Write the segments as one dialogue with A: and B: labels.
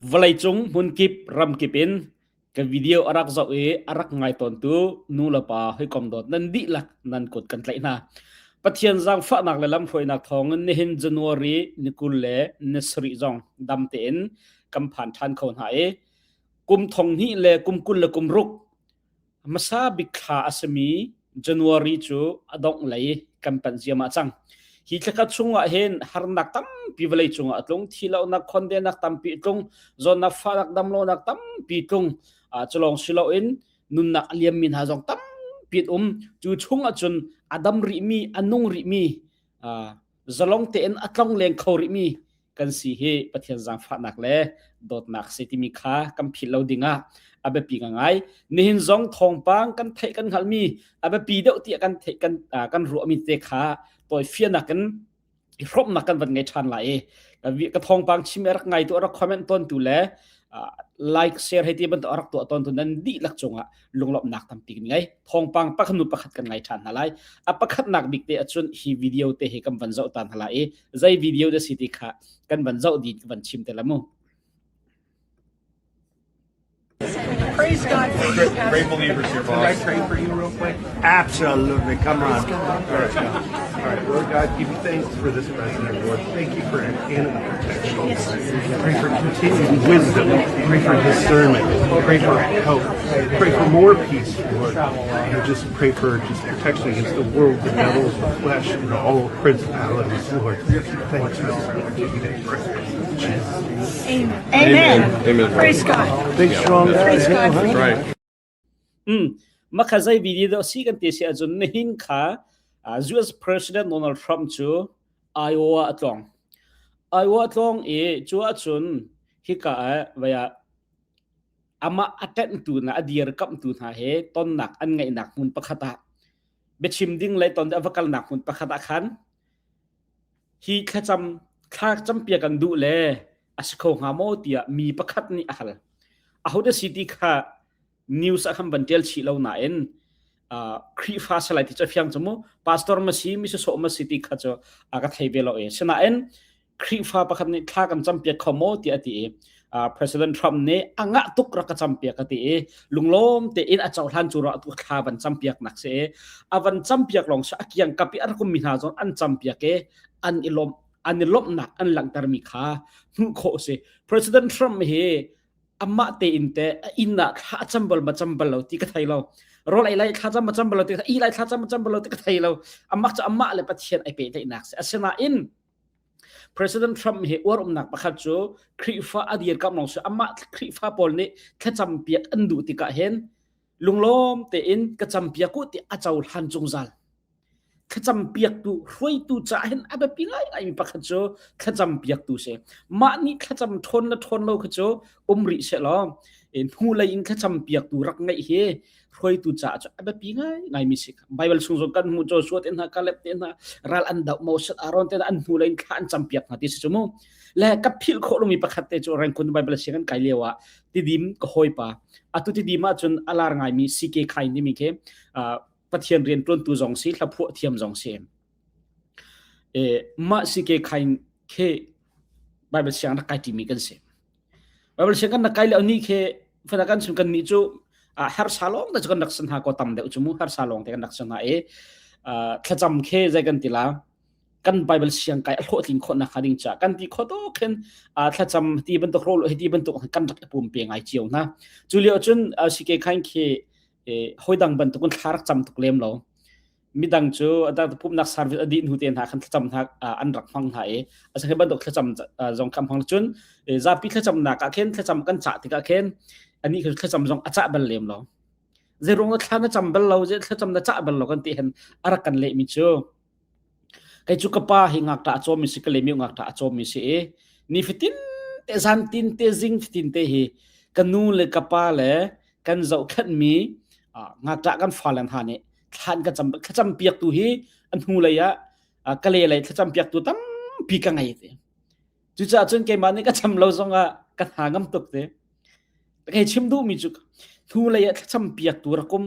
A: Vawleicung hmunkip ramkip in ka video a rak zoh i a rak ngai tawntu nu le pa hawikom dawt nan dihlak nan kut kan tlaih hna. Pathian zaangfahnak le lamhruainak thawngin nihin January ni 20 le ni sarih zong dam tein kan phan ṭhan kho hna i kum thong hnih le kum 20 le kum ruk Hmasa bik thla a simi January cu a dongh lei kan panh ziahmah cang. Hi thlakhat chungah hin harnak tampi vawlei cungah a tlung, thihlohnak, khondenak tampi a tlung, zawtnak, fahnak, damlonak tampi tlung. Cu lawng si loin nunnak a liammi hna zong tampi an um. Cu chung ahcun a dam rihmi, a nung rihmi, zalong tein a tlong leng kho rihmi kan si hi Pathian zaangfahnak le dawtnak si timi kha kan philh lo dingah a biapi ngai. Nihin zong thawngpang kan theih kan hngalhmi a biapi deuh tiah kan theih kan kan ruahmi te kha tawifianak in i hrawmnak kan van ngei ṭhan lai i ka thawngpang chim rak ngai tu rak comment tawn tu le like share hei ti bantuk rak tuah tawn tu nan dihlak cungah lunglawmhnak tampi kan ngei. Thawngpang pakhat hnu pakhat kan ngai ṭhan hna lai. A pakhatnak bik te ahcun hi video te hi kan van zoh ta hna lai i zei video dah si ti kha kan van zoh dih kan van chim te la mu.
B: Praise God for you,
C: Great, great believers here,
B: Can I
C: boss.
B: pray for you real quick?
D: Absolutely. Come on.
C: All right. All right. Lord God, give you thanks for this president, Lord. Thank you for his hand of protection. Pray for continued wisdom. Pray for discernment. Pray for help. Pray for more peace, Lord. And just pray for just protection against the world, the devil, the flesh, and all principalities, Lord. Thanks for this opportunity. Jesus.
B: Amen.
C: Amen. Amen.
B: Praise God.
D: Big, strong
B: Praise God for
C: That's
B: you.
C: right.
A: Mm. Makha zei video dah si kan ti si ahcun nihin kha US President Donald Trump cu Iowa a tlawng. Iowa a tlawng i cu ahcun hika ah vaya amah a ṭanhtu hna a dirkamhtu hna he tonnak an ngeihnak hmun pakhat ah biachim ding le ton a va kalnak hmun pakhat ah khan hi thlacam thla campiak kan duh le a si kho hnga maw tiah mi pakhat nih a hal. Ahodah si ti kha news ah khan van ṭial chih lo nain Khrihfa salai ti cu a fiang cu mu pastor ma si mi sawsawh ma si ti kha cu a ka thei ve lo i sinain Khrihfa pakhat nih thla kan campiak kho maw tiah a ti i President Trump nih a ngah tuk rak ka campiak a ti i lunglawm tein a cohlan cu ra tu thla van campiak nak si i a van campiak lawng si a kiang kap i a rak ummi hna zong an campiak i an i lawmh an i lawmhnak an langhtermi kha hmuh khawh si President Trump hi amah tein te a inn ah thla a cam bal ma cam bal lo ti ka thei lo rawl ei lai thla cam ma cam bal lo ti i lai thla cam ma cam bal lo ti ka thei lo amah cu amah le Pathian ai pehtlaihnak si asinain President Trump hi uar umnak pakhat cu Khrihfa a dirkamh lawng si amah Khrihfa pawl nih thlacam piak an duh tikah hin lunglawm tein ka campiak u ti a cohlan zungzal thlacam piaktu hruaitu caah hin a biapi ngaingaimi pakhat cu thlacam piaktu si mah nih thlacam ṭhawn le ṭhawn lo kha cu um rih sehlaw hnulei in thlacam piaktu rak ngeih hi hruaitu caah cu a biapi ngaingaimi si Bible chung zong kan hmuh Joshua te hna Caleb te hna ral an doh Moses Aaron te hna an hnulei in thla an cam piak hna ti si cu mu le ka philh khawh lomi pakhat te cu Rangoon Bible siang kan kai lio ah tidim ka hawipa atu tidim ahcun a lar ngaimi CK Khain timi khi Pathian rian ṭuantu zong si hlaphuah thiam zong si e mah CK Khain khi Bible siang rak kai ṭimi kan si Bible siang kan rak kai lio ni khi fana kan chung kan nih cu harsa lawng te cu kan rak san hna ko tam deuh cu mu harsa lawng te kan rak san hna i thlacam khi zei kan ti la kan Bible siang kai a hlawhtlin khawh nak hnga ding ca kan ti kho to khin thlacam ti bantuk rol hi ti bantuk kan rak i pum pe ngai cio hna cu lio cun CK Khain khi hoi dang bantuk in thla rak cam tuk lem lo midang cu pumhnak service a dih hnu te hna khan thlacam hna an rak hmang hna i a bantuk thlacam zong kha hmang cun zapi thlacamnak ah khin thlacam kan cah tikah khin anih khi thlacam zong a cah bal lem lo zeirung na thla na cam bal lo ze thlacam na cah bal lo kan ti hen a rak kan leh mi cu Kei cu ka pa hi ngakṭah a cawmmi si, ka lemi ngakṭah a cawmmi si i nifatin te zantin te zing fatin te hi ka nu le ka pa le kan zohkhenhmi ngakṭah kan fale hna nih thlan ka cam thlacam piaktu hi a hnulei ah ka le lei thlacam piaktu tampi ka ngei te. Cucaah cun keimah nih ka cam lo zongah ka hna ngam tuk te. Kei chim duhmi cu hnulei ah thlacam piaktu rak um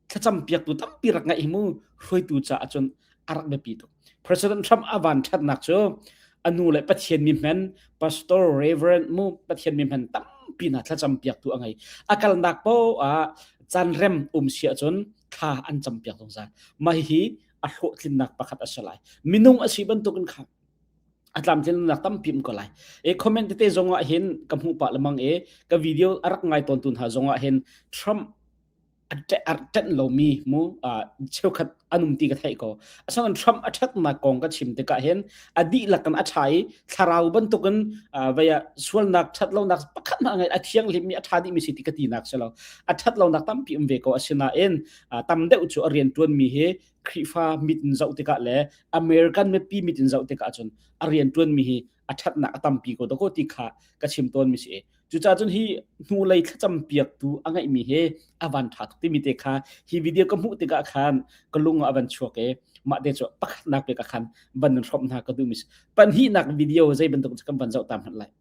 A: thlacam piaktu tampi rak ngaih hi mu hruaitu caah cun a rak biapi tuk. President Trump a van ṭhatnak cu Anu le Pathian mi hmen pastor reverend mu Pathian mi hmen tampi na thlacam piak tu a ngei. A kalnak po ah caan rem um si ahcun thla an cam piak zungzal. Mah hihi a hlawhtlinnak pakhat a si lai. Minung a si bantukin kha a tlamtlinnak tampi um ko lai. E comment tete zong ah hin ka hmuh pah lemang e ka video a rak ngai tawn tu hna zong ah hin Trump a ṭenh lomi mu cheukhat an um ti ka theih ko. Asinain Trump a ṭhatnak kong ka chim tikah hin a dihlak in a ṭha i thlarau bantukin vei ah sualnak ṭhatlonak pakhat hmanh a ngei a thianghlimmi a ṭha dihmi si ti ka tinak si lo. A ṭhatlonak tampi um ve ko asinain tam deuh cu a rianṭuanmi hi Khrihfa mit in zoh tikah le American mipi mit in zoh tikah cun a rianṭuanmi hi a ṭhatnak a tampi ko dakaw ti kha ka chim tawnmi si. Cucaah cun hi hnulei thlacam piaktu a ngeihmi hi a van ṭha tuk timi te kha hi video ka hmuh tikah khan ka lung ah a van chuak i mah te cu pakhatnak bik ah khan van in hrawmh hna ka duhmi si. Pahnihnak video zei bantuk cu kan van zoh ta hmanh lai.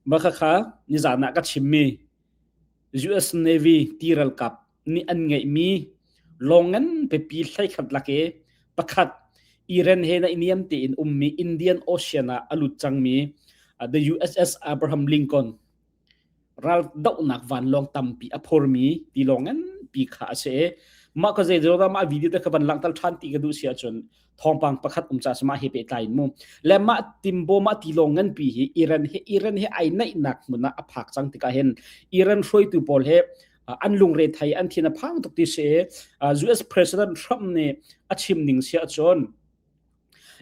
A: Mah khakha nizaan ah ka chimmi US Navy ti ralkap nih an ngeihmi lawng ngan pipi hleikhat lak i pakhat Iran he naihniam tein ummi Indian Ocean ah a lut cangmi the USS Abraham Lincoln raldohnak vanlawng tampi a phormi tilawng nganpi kha a si i mah ka zei mah video te kha van langhter ṭhan ti ka duh si ahcun thawngpang pakhat um ca mah he pehtlai in mu le mah timbo mah tilawng nganpi hi Iran he Iran he ai naihnak hmun ah a phak cang tikah hin Iran hruaitu pawl he an lungre thei an thin a phang tuk ti si US President Trump nih a chim ning si ahcun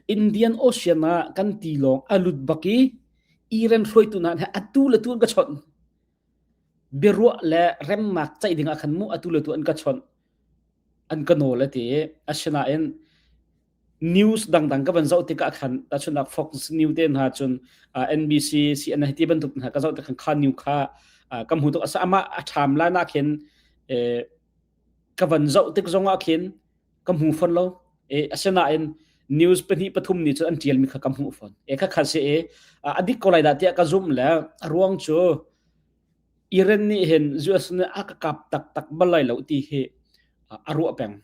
A: Indian Ocean ah kan tilawng a lut bak i Iran hruaitu hna he atu le tu an ka chawnh biaruah le remnak ceih ding ah khan mu atu le tu an ka chawnh an ka nawl a ti asinain news dangdang ka van zoh tikah khan tahchunhnak Fox News te hna cun NBC CNN ti bantuk hna ka zoh tik khan kha new kha ka hmu tuk asa ama a ṭham la na khin ka van zoh tik zongah khin ka hmu fon lo e asinain news pahnih pathum nih cun an ṭialmi kha ka hmuh fon e kha kha si e a dik ko lai dah tiah ka zumh le a ruang cu Iran nih hin US nih a ka kap taktak bal lai lo ti hi a ruah peng.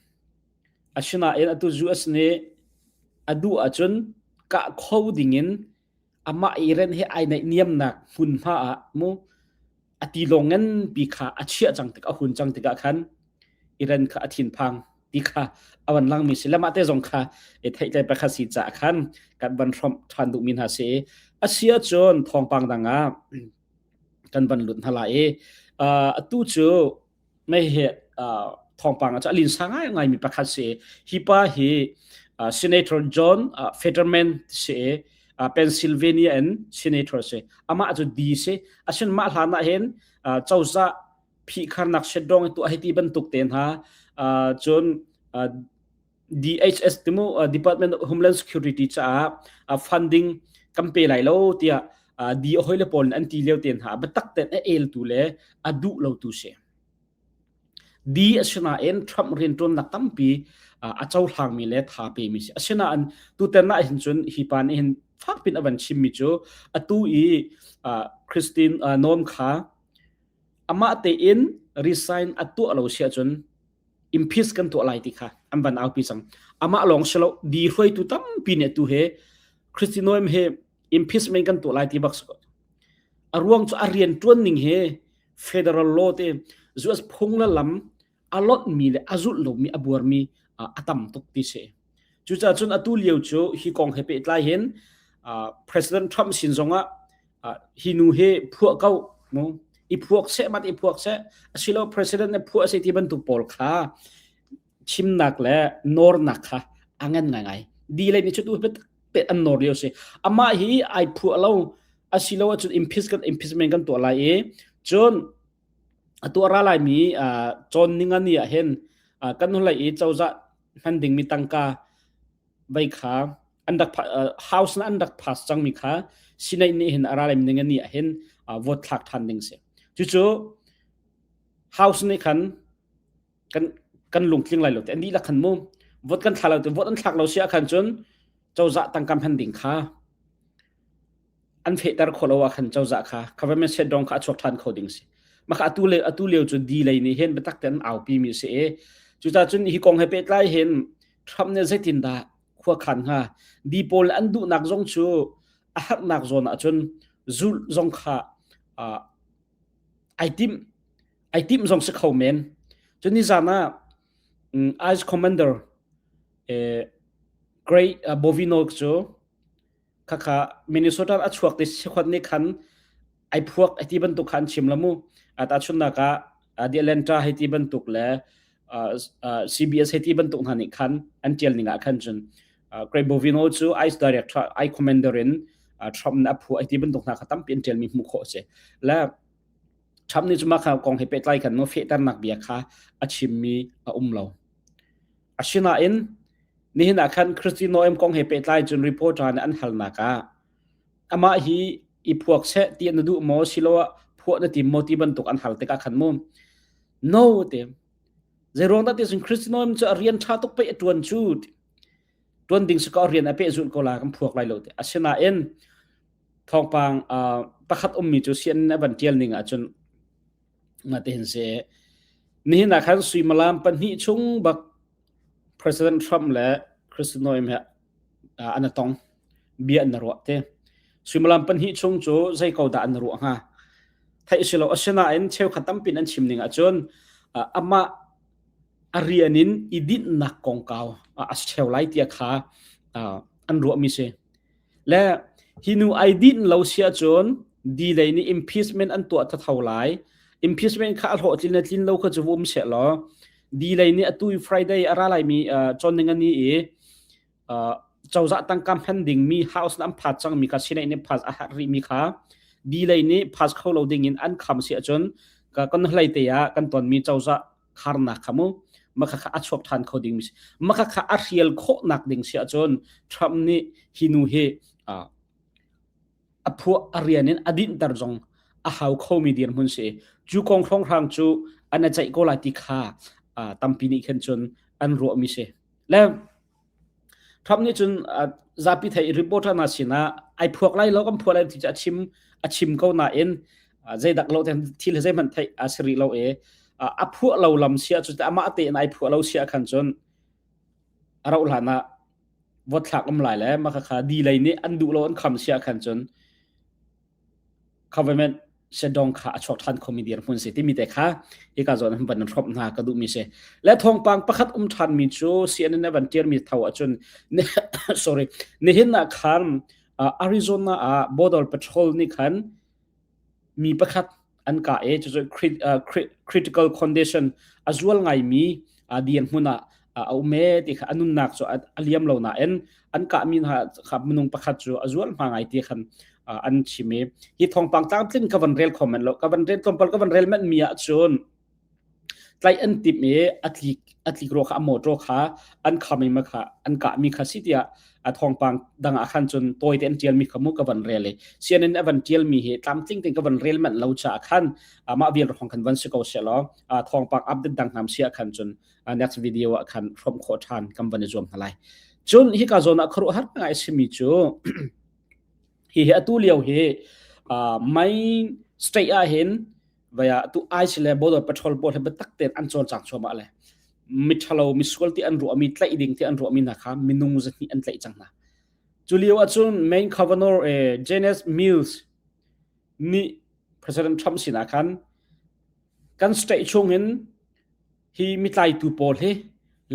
A: Asinain atu US nih a duh ahcun kah kho dingin amah Iran he ai naihniamnak hmunhma ah mu a tilawng nganpi kha a chiah cang tik a hun cang tikah khan Iran kha a thinphang ti kha a van langmi si le mah te zong kha i theihtlai pakhat si caah khan kan van hrawmh ṭhan duhmi hna si. A si ahcun thawngpang dang ah kan van lut hna lai i atu cu mei hi thawngpang ah cu a linsa ngai ngaimi pakhat si hi pa hi Senator John Fetterman si Pennsylvania in senator si amah cu D si asin mah hlan ah hin cozah phihkharnak shutdown tu hei ti bantuk te hna cun DHS timu Department of Homeland Security caah funding kan pe lai lo tiah di a hoi le pawl an ti lio te hna biatak ten a el tu le a duh lo tu si. Di asinain Trump riantuannak tampi a cohlangmi le tha pemi si. Asinain tutan ah hin cun hi pa nih hin fakpin a van chimmi cu atu i Christine Noem kha amah tein resign a tuah lo si ahcun impeach kan tuah lai ti kha an van aupi cang amah lawng si lo di hruaitu tampi nih tu he Kristi Noem he impeachment kan tuah lai ti bak a ruang cu a rian tuan ning he federal law te US phung le lam a lot mi le a zulh lo mi a buar mi a tam tuk ti si cucaah cun atu lio cu hi kong he pehtlai hin President Trump sin zongah hi nu hi phuah ko mu i phuak seh mat i phuak seh asilo president ne phuah se ti bantuk pawl kha chimnak le nornak kha a ngan ngai ngai di le ni chu tu pet an nor lio si amah hi ai phuah lo asilo ahcun impeach kan impeachment kan tuah lai i cun atu ra lai mi cawn ninga ni ah hin kan hulai i cozah hman ding mi tangka vai kha an rak house na an rak pass cangmi kha Senate nih hin a ra lai ning ni ah hin Vote thlak ṭhan ding si. Cucu House nih khan kan kan lungtling lai lo te an dihlak khan mu vote kan thla lo te vote an thlak lo si ah khan cun cozah tangka hman ding kha an fehter khawh lo ah khan cozah kha government shutdown kha a chuak ṭhan kho ding si. Maka atu le atu lio cu di lei nih hin biatak tein an aupi mi si i cucaah cun hi kong he pehtlai hin Trump nih zeitindah khua khan hnga di pawl an duhnak zong cu a harnak zawn ah cun zulh zong kha ai tim ai timh zong si kho men. Cun nizan ah ICE commander eh, Great Bovino cu khakha Minnesota a chuak ti sikhot nih khan ai phuak ai ti bantuk kha an chim la mu. Tahchunnak ah The Atlanta hei ti bantuk le CBS hei ti bantuk hna nih khan an tial ning ah khan cun Craig Bovino cu ICE director ICE commander in Trump nih a phuah ai ti bantuk hna kha tampi an tialmi hmuh khawh a si. Le Trump nih cu mah kha kong he pehtlai khan no fehternak bia kha a chimmi a um lo. Asinain nihin ah khan Kristi Noem kong he pehtlai cun reporter nih an halnak ah amah hi i phuak seh ti na duh maw siloah phuah na tim maw ti bantuk an hal tikah khan mu no te zeiruang dah ti cun Kristi Noem cu a rian ṭha tuk pei a ṭuan cu ṭuan ding si ko a rian a pehzulh ko la kan phuak lai lo te asinain thawngpang pakhat ummi cu CNN a van ṭial ning ahcun mah hin si nihin ah khan suimilam pahnih chung bak President Trump le Kristi Noem he an i tong bia an ruah te suimilam pahnih chung cu zei ko dah an ruah hnga theih si lo asinain cheukhat tampi an chim ning ahcun amah a rian in i dinhnak kongkau a si ṭheo lai tiah kha an ruahmi si. Le hi nu ai dinh lo si ahcun delay nih impeachment an tuah thatho lai. Impeachment kha a hlawhtlin le tlin lo kha cu um seh law delay nih atu i Friday a ra laimi cawn ni i cozah tangka hman dingmi house an phat cangmi kha Senate nih pass a har rihmi kha delay nih pass kho lo ding in an kham si ahcun kan hlei te ah kan tonmi cozah kharnak kha mu maka kha a chuak ṭhan kho ding mi si maka kha a hrial khawhnak ding si ahcun Trump nih hi nu hi a phuah a rian in a dinhter zong a hau khomi dirhmun si cu kong hrawnghrang cu an a ceih ko lai ti kha tampi nih khin cun an ruahmi si le Trump nih cun zapi thei reporter hna sinah ai phuak lai lo kan phuah lai ti cu a chim a chim ko nain zeidak lo ten thil zeihmanh theih a si rih lo i a phuah lo lam sia cu amah tein ai phuah lo sia khan cun a rauh hlan ah vote thlak um lai le mah kha di lei nih an duh lo an kham sia khan cun government shutdown kha a chuak ṭhan khomi dirhmun si timi te kha hika zawn an van hrawmh hna ka duhmi si. Le thawngpang pakhat um ṭhanmi cu CNN a van ṭialmi tho ahcun sorry nihin ah khan Arizona ah Border Patrol nih khan mi pakhat an kah i cucu critical condition a zual ngaimi dirhmun ah a um e ti kha a nunnak cu a liam lo nain an kahmi hna kha minung pakhat cu a zual hma ngai ti khan an chim i hi thawngpang tlamtling ka van rel kho men lo ka van rel tlawmpal ka van rel manh mi ah cun tlaih an timh i a tlik a tlik ro kha a motor kha an kham i ma kha an kah mi kha si tiah a thawngpang dang ah khan cun tawi te an tial mi kha mu ka van rel i CNN a van tial mi hi tlamtling tein ka van rel manh lo cha khan mah vial rong khan van si ko se law thawngpang update dang hnam sia khan cun next video ah khan hrom khawh ṭhan kan van i zuam hna lai. Cun hika zawn ah khuaruahhar ngai a simi cu hi hi atu lio hi main state ah hin vaya tu ICE le border patrol pawl he biatak tein an cawlcang chuahmah le miṭhalo misual ti an ruahmi tlaih ding ti an ruahmi hna kha minung zahnih an tlaih cang hna. Cu lio ahcun main governor eh, Janice Mills nih President Trump sinah khan kan state chungin hi mitlaitu pawl hi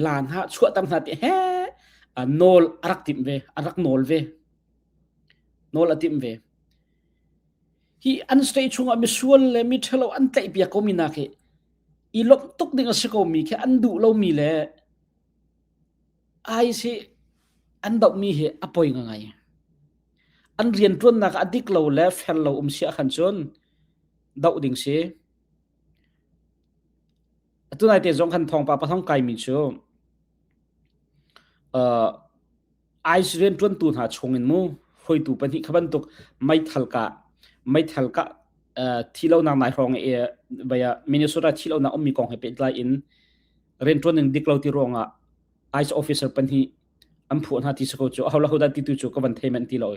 A: laan ha chuahter hna ti he nawl a rak timh ve a rak nawl ve nawl a timh ve hi an state chungah misual le mi ṭhalo an tlaih piak ko mi nak hi i lawmh tuk ding a si ko mi khi an duh lo mi le ai si an doh mi hi a poi ngai an rianṭuannak a dik lo le fer lo um sia khan cun doh ding si Atu naite zong khan thawngpa pathawng kaimi cu uh, ICE rianṭuantu hna chungin mu hruaitu pahnih kha bantuk meithal kah meithal kah Thilonak nai hrawng i vaya Minnesota thilonak ummi kong he pehtlai in rianṭuan ning dik lo ti ruangah ICE officer pahnih an phuah hna ti si ko cu aho le hodah ti tu cu ka van thei manh ti lo.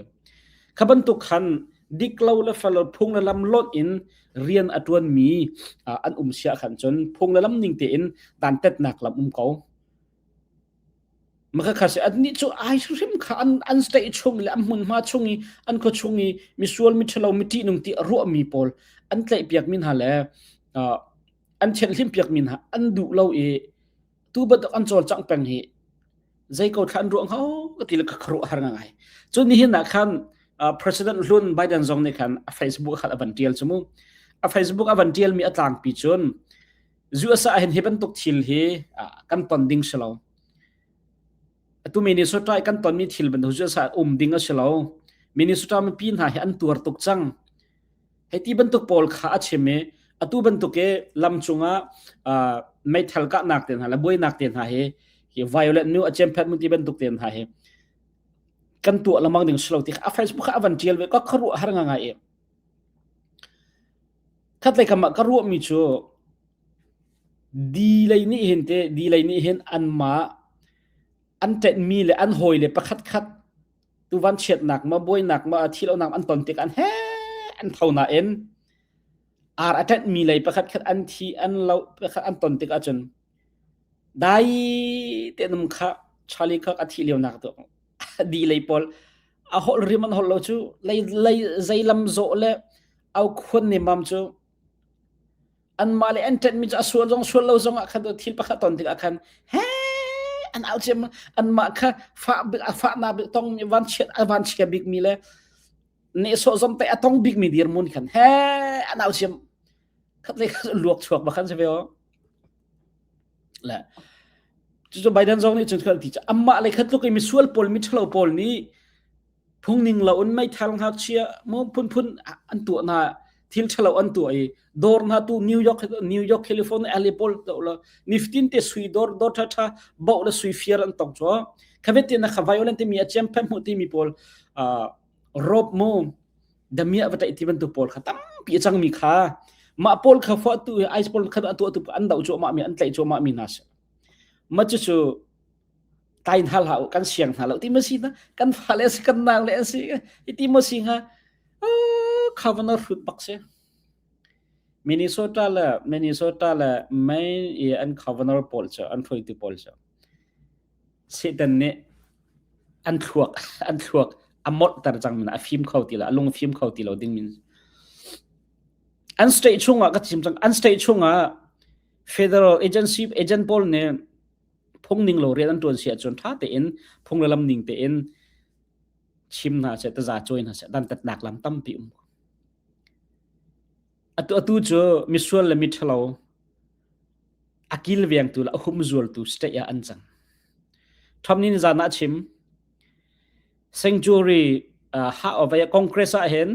A: Kha bantuk khan dik lo le fel lo phung le lam lonh in rian a ṭuanmi an um sia khan cun phung le lam ning tein dantatnak lam um ko. Maka si annih cu ai hrim kha an an state chung le an hmunhma chung i an khua chung i misual mi ṭhalo mi ṭihnung ti a ruahmi pawl an tlaihpiak mi hna le an thianhhlimh piak mi hna an duh lo i tu bantuk an cawlcangh peng hi zei ko thla an ruah hnga ka ti le ka khuaruah har ngai. Cun nihin ah khan President hlun Biden zong nih khan a Facebook khan a van ṭial cu mu. A Facebook a van ṭial mi a tlangpi cun USA ah hin hi bantuk thil hi kan ton ding si lo. Atu Minnesota i kan tonmi thil bantuk USA ah um ding a si lo. Minnesota mipi hna hi an tuar tuk cang. Hei ti bantuk pawl kha a chim i atu bantuk i lam cungah meithal kahnak te hna le buainak te hna hi hi violent nu a cemphet mu ti bantuk te hna hi kan tuah lamang ding si lo ti a Facebook kha a van tial ve ka kharuah har nga ngai i Khatlei kam ah ka ruahmi cu di lei nih hin te di lei nih hin anmah an ṭenhmi le an hawile pakhatkhat tuvan chiatnak ma buainak ma thilonak an ton tik an he an tho nain ar a ṭenhmi lei pakhatkhat an thi an lo pakhat an ton tik ahcun dai te num kha Charlie Kirk a thih lio nak tu di lei pawl a holh rim an holh lo cu lei lei zeilam zawh le au khuan nemam cu anmah le an ṭenhmi cu a sual zong sual lo zong ah khan thil pakhat ton tikah khan he an au ciam anmah kha fah bik a fahnak bik tong mi van chiat a van chia bik mi le nehsawh zom te a tong bik mi dirmun khan he an au ciam khat le khat luak chuak ba khan si ve o le cucu Biden zong nih cun khan ti amah le khat tluk i misual pawl mi ṭhalo pawl nih phungning lo in meithal ngakchia mu phunphun an tuah hna thil ṭhalo an tuah i dawr hna tu New York New York California LA pawl to la niftin te sui dawr dawr ṭha ṭha boh le sui fiar an tong cho khavet te na kha violent mi a chem phem mu ti mi pawl rob mu damia va tai ti bantuk pawl kha tampi a cang mi kha mah pawl kha fo tu ice pawl kha atu atu an do chu ma mi an tlai chu ma mi na se ma chu chu tai hna hlah u kan siang hna lo ti ma si na kan fale si kan nang le si ti mo si nga khavana hrut bak se Minnesota le Minnesota le Maine i an governor pawl cu an hruaitu pawl cu Satan nih an thluak an thluak a molhter cang min a fim kho ti lo a lung fim kho ti lo ding min an state chungah ka chim cang an state chungah federal agency agent pawl nih phung ning lo rian an ṭuan si ahcun ṭha tein phung le lam ning tein chim hna seh taza cawi hna seh dantatnak lam tampi um atu atu cu misual le miṭhalo a kilvengtu le a humzualtu state ah an cang Trump nih zan ah chim sanctuary uh, ha Congress ah hin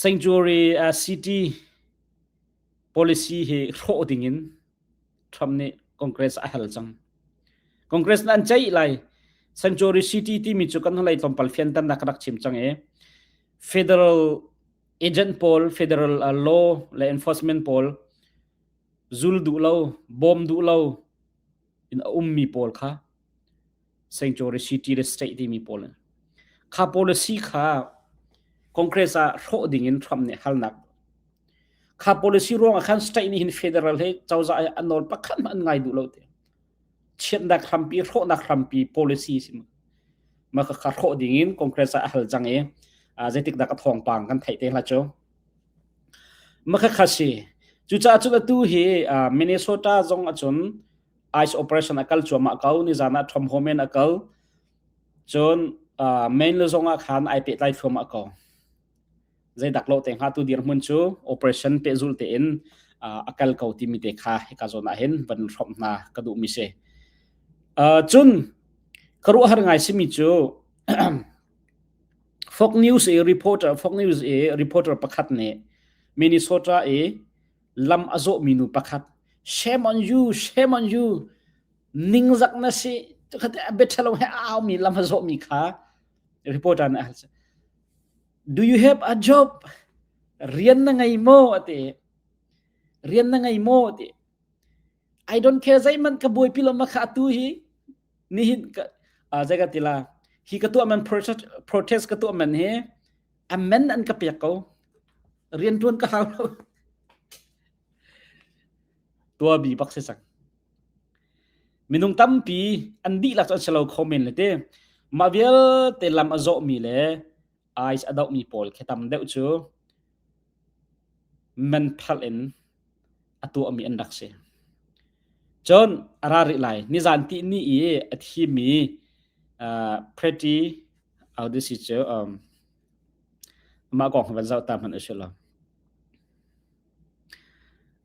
A: sanctuary uh, city policy hi hrawh dingin Trump nih Congress a hal cang. Congress na an ceih lai. Sanctuary City timi cu kan hnulei tlawmpal fianternak ka rak chim cang i federal agent pawl, federal uh, law le enforcement pawl zul duh lo, bawm duh lo in a ummi pawl kha Sanctuary City le state timi pawl kha policy kha Congress ah hrawh ding in Trump nih halnak Kha policy ruangah khan state nih hin federal he cozah he an nawl pakhat hmanh an ngai duh lo te. Chiatnak hrampi, hrawhnak hrampi policy si ma kha kha hrawh ding in Congress ah a hal cang i zeitik dah ka thawngpang kan theih te hla cu. Ma kha kha si. Cucaah cun atu hi Minnesota zong ahcun ICE operation a kal cuahmah ko ni zan ah Tom Homan a kal. Cun Maine le zong ah khan ai pehtlai thluahmah ko. Zeidak lo te hnga tu dirhmun cu operation pehzulh tein a kal ko timi te kha hika zawn ah hin van hrawmh hna ka duhmi si. Cun ka ruahhar ngai simi cu Fox News i reporter Fox News i reporter pakhat nih Minnesota i lam a zawhmi nu pakhat shame on you shame on you ningzak na si khate a biathalo he a aumi lam a zawhmi kha reporter nih a hal Do you have a job? Rian na ngei maw a ti. Rian na ngei maw a ti. I don't care zeihmanh ka buaipi lo ma kha atu hi nihin ka zei ka ti la hi ka tuah man protest protest ka tuah man hi amen an ka pek ko rian tuan ka hau lo tua bi bak si sak minung tampi an dihlak cu an si lo kho men le te mah vialte lam a zawh mi le ice a doh mi pawl khi tam deuh cu man phalh in a tuahmi an rak si. Cun a ra rih lai. Nizan ti ni i a thimi uh, Pretty Odyssey cu um, mah kong van zoh ta hmanh a si lo.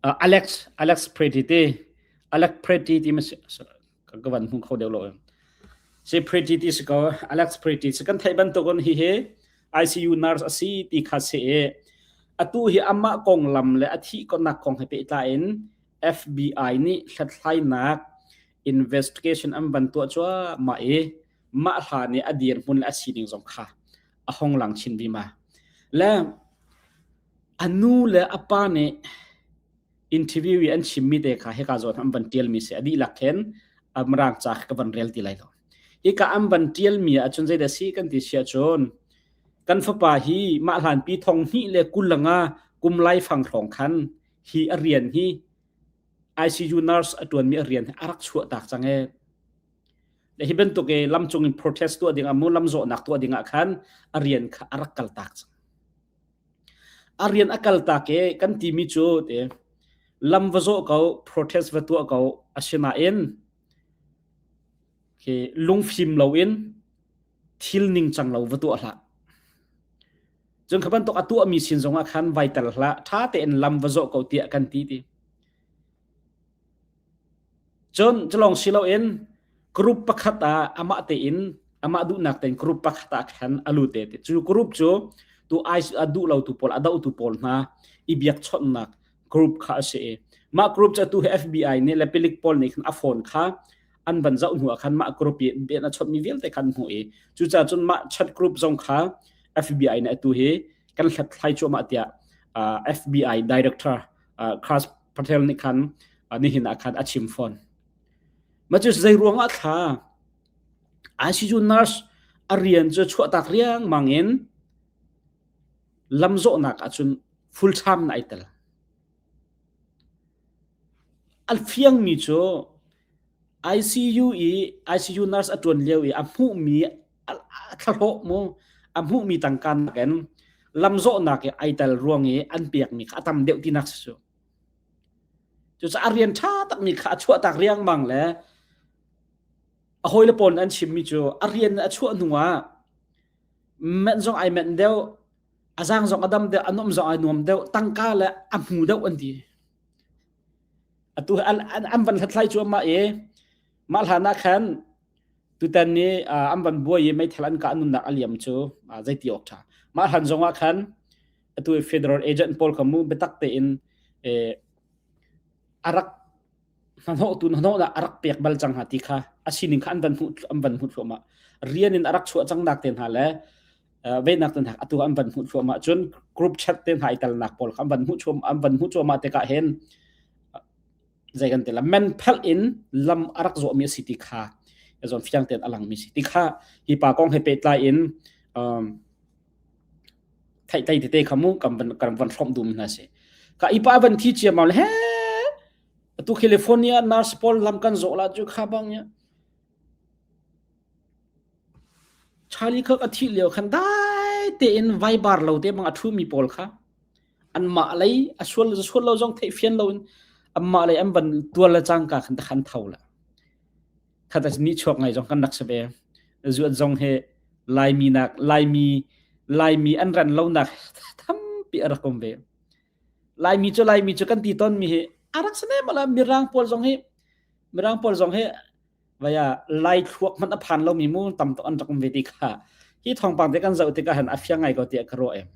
A: Uh, Alex Alex Pretty ti Alex Pretty ti mas ka van hmu kho deuh lo. Si Pretty ti si ko Alex Pretty si kan theih bantukun hi hi ICU nurse a si ti kha si i atu hi amah konglam le a thih nak kong he pehtlai in FBI nih hlathlainak investigation an van tuah cuahmah i mah hlan i a dirhmun le a sining zong kha a hong lang chin vima. Le a nu le a pa nih interview i an chimmi te kha hika zawn an van tialmi si a dihlak khin Mirang ca ka van rel ti lai lo. Hika an van tialmi ahcun zeidah si kan ti si ahcun kan fapa hi mah hlanpi thong hnih le kul langa kum lai fang hrawng khan hi a rian hi ICU nurse a tuanmi a rian hi a rak chuah tak cang e. Le hi bantuk i lamcung in protest tuah ding ah mu lamzawhnak tuah ding ah khan a rian kha a rak kal tak cang. A rian a kal tak i kan timi cu te lam va zawh ko protest va tuah ko asinain khi lungfim loin thil ningcang lo va tuah hlah. Cun kha bantuk a tuahmi sin zongah khan vai tel hlah ṭha tein lam va zawh ko tiah kan ti ti. Cun culawng si loin group pakhat ah amah tein amah duhnak tein group pakhat ah khan a lut te. Cu group cu tu ai a duh lo tu pawl a doh tu pawl hna i biakchawnhnak group kha a si i mah group cu atu hi FBI nih le pilik pawl nih khan a phone kha an van zoh hnu ah khan mah group i bian a chawnhmi vialte khan hmuh i cucaah cun mah chat group zong kha FBI nih atu hi kan hlathlai cuahmah tiah FBI director Chris Patel nih khan nihin ah khan a chim fawn. Mah cu zei ruang ah thla ICU nurse a rian cu chuahtak riangmang in lamzawhnak ahcun full time na ai tel. A fiangmi cu ICU i ICU nurse a ṭuan lio i a hmuhmi a thlahlawh mu a hmuhmi tangka nakin lamzawhnak i ai tel ruang i an pekmi kha a tam deuh tinak si cu. Cucaah a rian ṭha takmi kha a chuahtak riangmang le a hawile pawl nih an chimmi cu a rian a chuah hnu ah menh zong ai menh deuh, a zaang zong a dam deuh, a nuam zong ai nuam deuh, tangka le a hmu deuh an ti. Atu an, an, an van hlathlai cuahmah i mah hlan ah khan tutan ni an van buai i meithal an kah nunnak a liam cu zeiti awk ṭha. Mah hlan zong ah khan atu federal agent pawl kha mu biatak tein a rak hnahnawhtu hnahnawhnak a rak pek bal cang hna ti kha a sining kha an van hmuh an van hmuh thluahmah rian in a rak chuah cang nak te hna le venak te hna atu an van hmuh thluahmah cun group chat te hna i telnak pawl kha an van hmuh chuam an van hmuh cuahmah tikah hin zei kan ti la men phelh in lam a rak zawhmi a si ti kha zon fiang tein a langmi si ti kha hi pa kong he pehtlai in um, theihtlei tete kha mu kan van kan van hrawmh duhmi hna si ka ipa van thi ciammam le he atu California nurse pawl lam kan zawh la cu kha bang ya Charlie Kirk a thih lio khan dai tein vai bar lo te bang a thu mi pawl kha an mah lei a sual sual lo zong theih fian lo in an mah lei an van tual le cangka khan ta khan tho la khat ni chuak ngai zong kan rak si ve zuat zong he laimi nak laimi laimi an ran lo nak tampi a rak um ve laimi cu laimi cu kan ti ton mi hi a rak sane mala mirang pawl zong hi mirang pawl zong hi vaya lai thluak hmanh a phan lo mi mu tam tuk an rak um ve ti kha hi thawngpang te kan zoh tikah han a fiang ngai ko tiah ka ruah em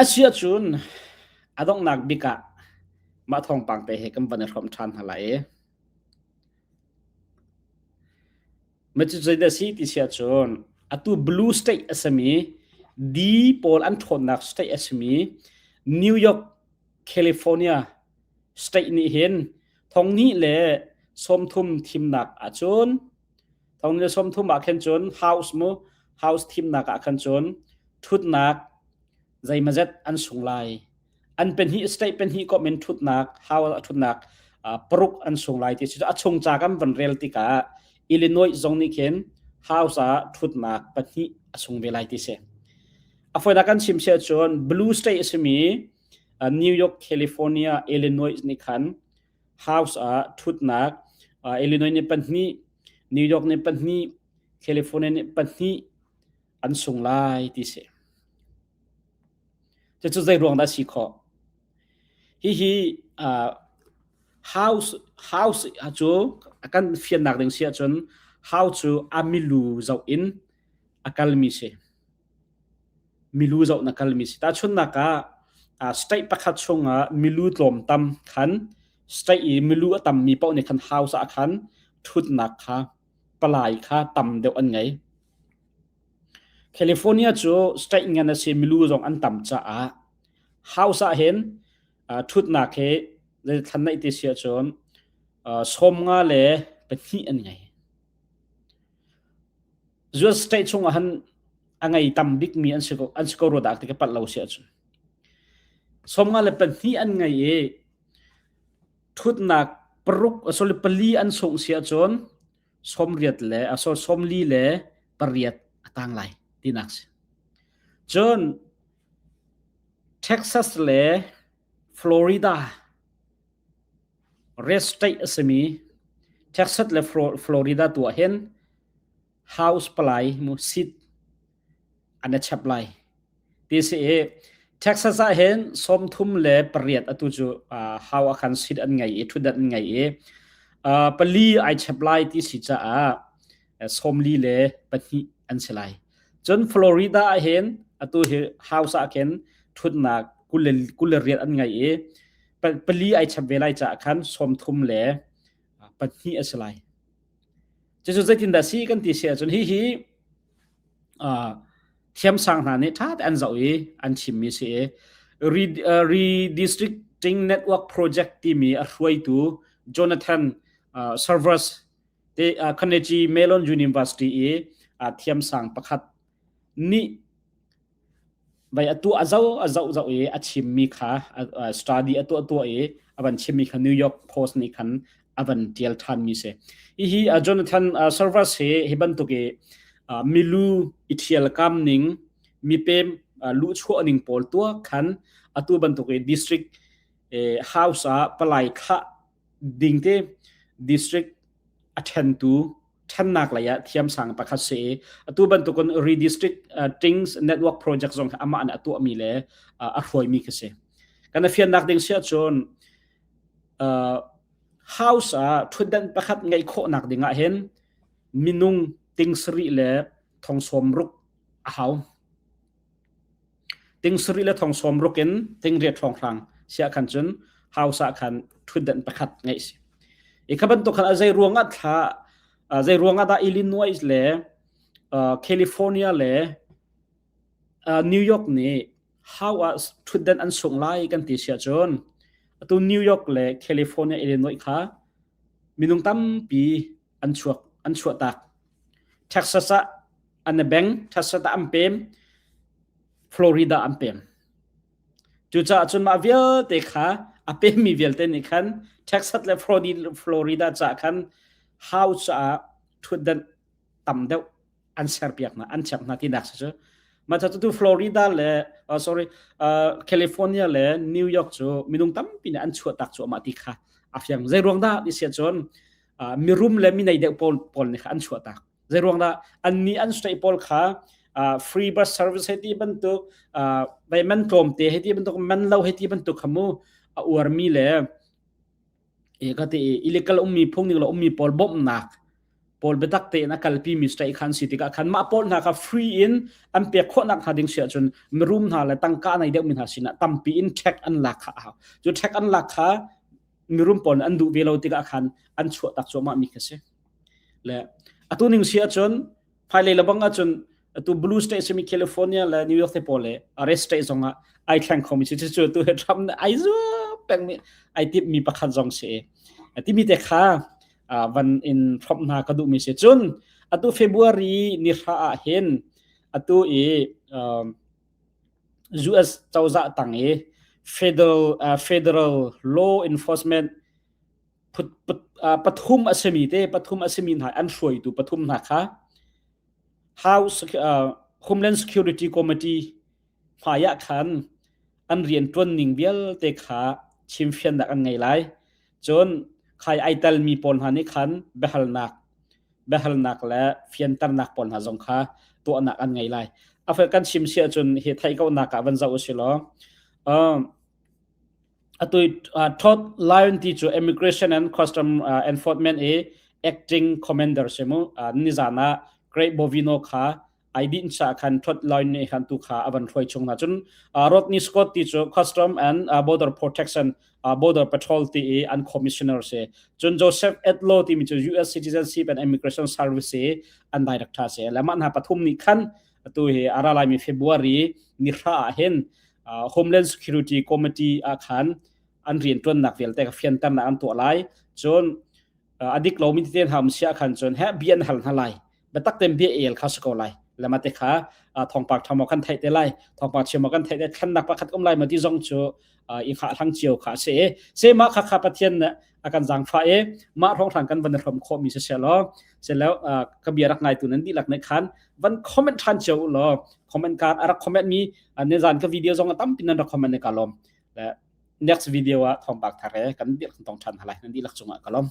A: Asi ahcun a donghnak bik ah mah thawngpang te he kan van i hrawm ṭhan hna lai i Macu zeidah si ti si ahcun atu blue state a simi. D pawl an ṭhawnnak state a simi New York, California state nih hin thonghnih le 30 thimnak ahcun thonghnih le 30 ah khin cun House mu House thimnak ah khan cun ṭhutnak zeimazet an sung lai. An pahnih state pahnih komh in ṭhutnak House a ṭhutnak paruk an sung lai ti si a chung ca kan van rel tikah Illinois zong nih khin House ah ṭhutnak pahnih a sung ve lai ti si. A fawinak kan chim si ahcun blue state a simi New York, California, Illinois nih khan House ah ṭhutnak Illinois nih pahnih, New York nih pahnih, California nih pahnih an sung lai ti si. Cucu zei ruang dah si khawh? Hihi uh, house house cu kan fiannak ding si ahcun house cu a milu zoh in a kalmi si. Milu zoh na kalmi si. Tahchunhnak ah state pakhat chungah milu tlawmtam khan state i milu a tammi paoh nih khan house ah khan thutnak kha palai kha tam deuh an ngei. California cu state ngan a si milu zong an tam caah house ah hin thutnak hi thlan naih ti si ahcun 52 an ngei. US state chungah han a ngei tam bikmi an si ko an si ko rua dah ti ka palh lo si ahcun. 52 an ngei i thutnak paruk sorry pali an sungh si ahcun 80 le 48 a tang lai tinak si. Cun Texas le Florida red state a simi Texas le Florida tu ah hin House palai mu seat an i chap lai. Ti si i Texas ah hin 38 atu cu hau ah khan seat an ngei i thutdan an ngei i pali ai chap lai ti si caah 42 an si lai. Cun Florida ah hin atu hi House ah khin thutnak 28 an ngei i pali ai chap ve lai caah khan 32 a si lai. Cucu zeitindah si kan ti si ahcun hihi thiamsang hna nih ṭha tein an zoh i an chimmi si i Redistricting Network Project timi a hruaitu Jonathan Servers te Carnegie Mellon University i thiamsang pakhat nih Vai atu a zoh a zoh zoh i a chimmi kha study a tuah tuah i a van chimmi kha New York Post nih khan a van tial ṭhanmi si. Hihi Jonathan Servers hi hi bantuk i milu i ṭhialkam ning mipem luhchuah ning pawl tuah khan atu bantuk i district house ah palai khah ding te district a ṭhentu ṭhannak lei ah thiamsang pakhat si i atu bantukin redistricting network project zong amah nih a tuahmi le a hruaimi khi si. Kan fiannak ding si ahcun house ah ṭhutdan pakhat ngeih khawhnak ding ah hin minung ting sarih le thong sawm ruk a hau. Ting sarih le thong sawm ruk in ting riat hrawnghrang siah khan cun house ah khan ṭhutdan pakhat ngeih si. I kha bantuk khan a zei ruang ah thla zei ruang ah dah Illinois le California le New York nih how ah ṭhutdan an sung lai kan ti siah cun atu New York le California Illinois kha minung tampi an chuak an chuahtak. Texas ah an i beng, Texas ah an pem, Florida an pem. Cucaah cun mah vialte kha a pemmi vialte nih khan Texas le Florida caah khan house caah ṭhutdan tam deuh an serpiak hna, an chep hna tinak si cu. Mah cu Florida le uh, sorry uh, California le New York cu minung tampi nih an chuahtak cuahmah ti kha a fiang. Zei ruang dah ti si ahcun uh, mirum le minei deuh pawl pawl nih kha an chuahtak. Zei ruang dah annih an state pawl kha uh, free bus service hei ti bantuk uh, vai man tlawmte hei ti bantuk man lo hei ti bantuk kha mu a uarmi le e ka ti illegal ummi phung ning lo ummi pawl bawmhnak pawl biatak tein a kalpi mi state khan si tikah khan mah pawl hna kha free in an pek khawhnak hna ding si ahcun mirum hna le tangka nei deuh mi hna sinah tampi in tax an lak kha a hau cu tax an lak kha mirum pawl an duh ve lo tikah khan an chuah tak cuahmah mi kha si le atu ning si ahcun hmailei lebang ahcun. Atu blue state simi California le New York te pawl le red state zong ah ai thleng khomi si cu tu he Trump nih ai zu peng mi ai tip mi pakhat zong si. Timi te kha van in Trump hna ka duh mi si. Cun atu February ni hra ah hin atu i US cozah tang i federal federal law enforcement pathum a simi te pathum a simi hna an hruaitu pathum hna kha House Homeland Security Committee hmai ah khan an rian ṭuan ning vialte kha chimfiannak an ngei lai. Cun khai ai telmi pawl hna nih khan biahalnak biahalnak le fianternak pawl hna zong kha tuahnak an ngei lai. A kan chim si ahcun hi theih konak ah van zoh usih law atu Todd Lyon ti cu Immigration and Custom Enforcement i acting commander si mu nizan ah Craig Bovino kha ai din cha khan Todd Lyon nih khan tu kha avan hruai chung na cun Rodney Scott ti cu Custom and Border Protection Border Patrol ti i an commissioner si cun Joseph Edlow ti mi cu US Citizenship and Immigration Service i an director si le mah hna pathum nih khan atu hi ara lai mi February ni hra ah hin Homeland Security Committee ah khan an rianṭuannak vialte ka fianternak an tuah lai. Cun a dik lomi tete hna um sia khan cun he bia an hal hna lai. Biatak tein bia el kha si ko lai. Lema te kha thawngpang ṭha maw kan theih te lai, thawngpang chia maw kan theih te thlennak pakhat um lai ma ti zong cu i khah hlang cio kha a si i se mah kha kha Pathian nih a kan zaangfah i mah hrawnghrang kan van hrom khawhmi si seh law selo ka bia rak ngaitu nan dihlak nih khan van comment ṭhan cio u law comment ka a rak comment mi nizan ka video zong a tampi nan rak comment ne ka lawm. Next video ah thawngpang thar he kan dirh kan tong ṭhan hna lai. Nan dihlak cungah ka lawm.